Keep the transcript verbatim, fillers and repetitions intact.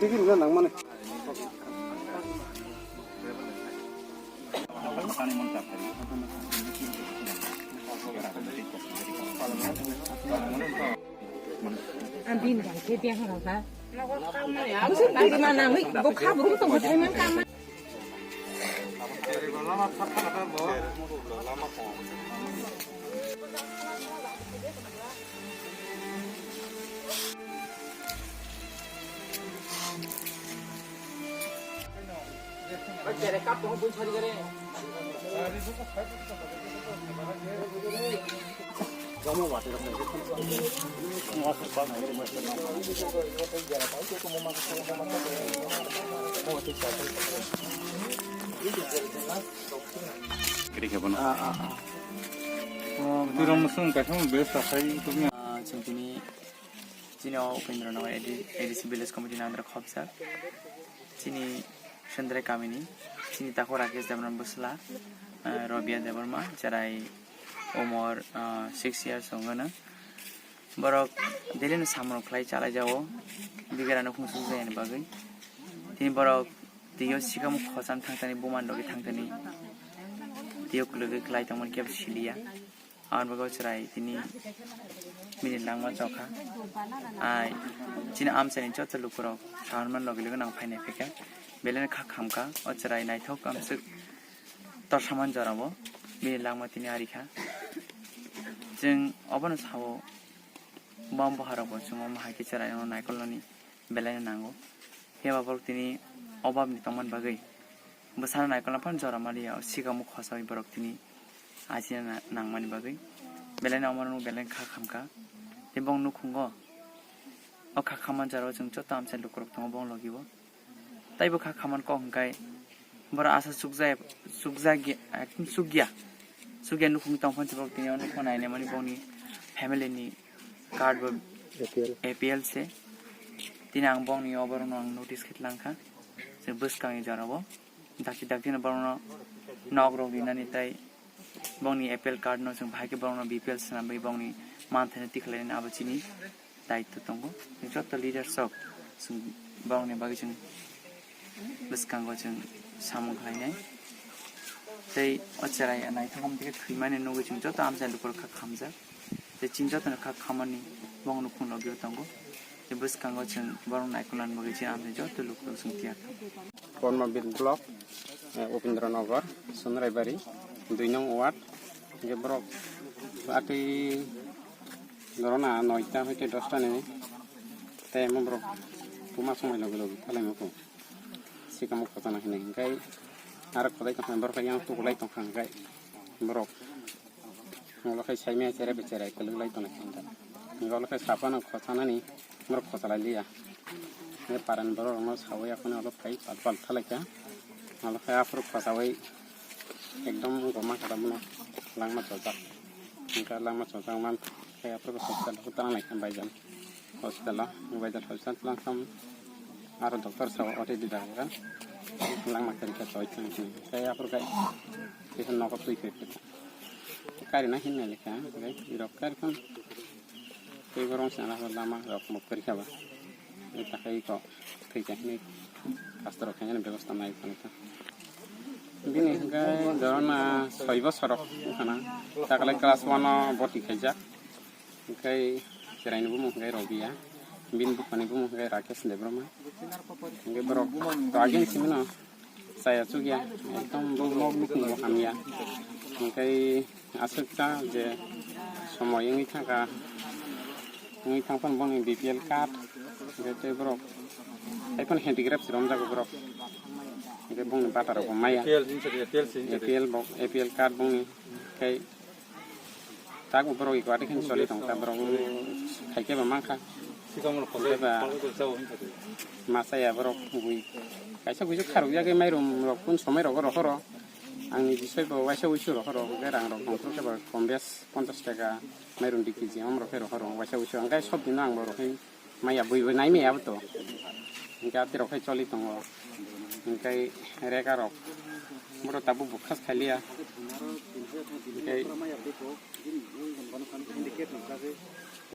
Tigin na nang mani. Ang bini bai khe biya hwnka. Bwswk bini ma nangwi bo kha brum tong bo thai man kha. Kiri khe bono. Ah, ah, ah. Oh, tu rom sung ka thang best ta khai tu ni. Ah, chwng tini chini o Upendra Nagar A D C Village Committee ni under khopjak. Chini Sendrai kamini, chini takhuk Rakesh Debbarma bwsla, ah, Robia Debbarma, cherai umor, ah, six years wngano. Borok daily no samung khlai chalai jao, bigera no khungsuk jaya ni bagwi. Tini borok twiyo sikamo khocham thangtani, buma ni logi thangtani, twiyo kwlwgwi khlai tongmani kebo siliya. Aboni bagwi o chwrai tini bini langma chokha. Ai, chini amchaini joto lukurok saharmani logi logi nang phainai phaikha. Belai no kha khamkha, o chwrai naithok amswk torsaman jorabo bini langma tini arikha. Chwng obono sao, bam boharokbo chwng omo hai khe chwraino naikolnani belai no nango. Phiya ba borok tini obabni tongmani bagwi bwsano naikolna phano jora maliya, o sikamo khosaui borok tini achina na-, nangmani bagwi belai no omo belai kha khamkha. Tei bong nukhungo o kha khamani jorao chwng joto amchai lukurok tongo bong logibo. Taibo kha khamani kok hwnkhe borok asa chukjaya, chukjagya, ekdom chukya, chukya nukhung tongphano borok tini o nukho nainani bongni family ni card bo A P L. A P L se. Tini ang bongni oborokno ang notice khe tlangkha. Chwng bwskangni jorao dakti dakti no borokno nok rok rinani tei bongni A P L card no chwng bahai khe borokno B P L swnamwi bongni manthaino tikhlainani abo chini daitw tongo. Chwng joto leaders rok chwng borokni bagwi chwng bwskango chwng samung khlainai. Tei o cherai naithok hamtwkhe thwimani nugwi chwng joto amchai lukurok kha khamjak. Tei chini jotono kha khamani bongni phunukgwi tongo. Tei bwskango chwng borok naikolnani bagwi chini amchai joto lukurok chwng tiyar kha. Kormobir Block, eh, Upendra Nagar, Sunraibari, dui nong ward, je borok atwi dorona noita hoite dosta ni, tei emo borok buma somoi logi logi thalaimukho. Sikamo khotana hinwi hwnkhe aro kwlai tongkha borok yang tukulai tongkha hwnkhe borok. Ulo khe saimaya cherai bai cherai kwlwk lai tongkha hwnkhe. Hwnkhe ulo khe saphano khochanani borok khochalai liya. Hwnkhe parani borok rokno sawi aphano ulo phai pal pal thalaikha. Ulo khe aphuru khochawi ekdom goma kha bono langma chojak. Hwnkhe langma chojak man khe aphuru hospital o tana naikha baijan. Hospital o, mobile hospital tlang sam aro doctor sa O T D da ga langma kari ka choi tlang tlang. Tei aphuru kai kisa nogo twi khe kari na hinna lekha, gai irok kari kon tei borong sana lama rok mok kari ka ba. Ni takai ko thwi ka hinwi pastor rok khaina bebosta nai phano ta. Bini hwnkhe dorona soi bosor rok wngkha na, takalai class one o boti khaijak. Hwnkhe chwraini bumung hwnkhe Robia, bini buphani bumung hwnkhe Rakesh Debbarma. Hwnkhe borok to agini simi no chaya chukya, ekdom bo nok nukhung bo hamya. Hwnkhe aswk ta je somoi wngwi thangkha, wngwi thangphano boni B P L card, hwnkhe tei borok tei phano handicraft se romjago borok, hwnkhe bongni bata rok bo maya. A P L, A P L se, A P L bo, A P L card bongni, tei Tabuk borok iko ati khe choli tong kha, borok khai khe ba mankha. Sikang rok khosai, Khe ba khosai khosai sao hinsa de. Masa ya borok bui. Kaisa buisu kharok ya khe mairum rok kun somai rogo rohoro. Ang ni bisoi bo waisa wuisu rohoro. Khe rang rok tong khe ba kom bes ponchas taka mairum di K G om rok khe rohoro. Waisa wuisu ang khe sob dino ang bo rok khe Maya bui bui nai maya bo to. Hingke ati rok khai choli tongo. Hingke rega rok. Boro tabuk bukhas khaliya. Hingke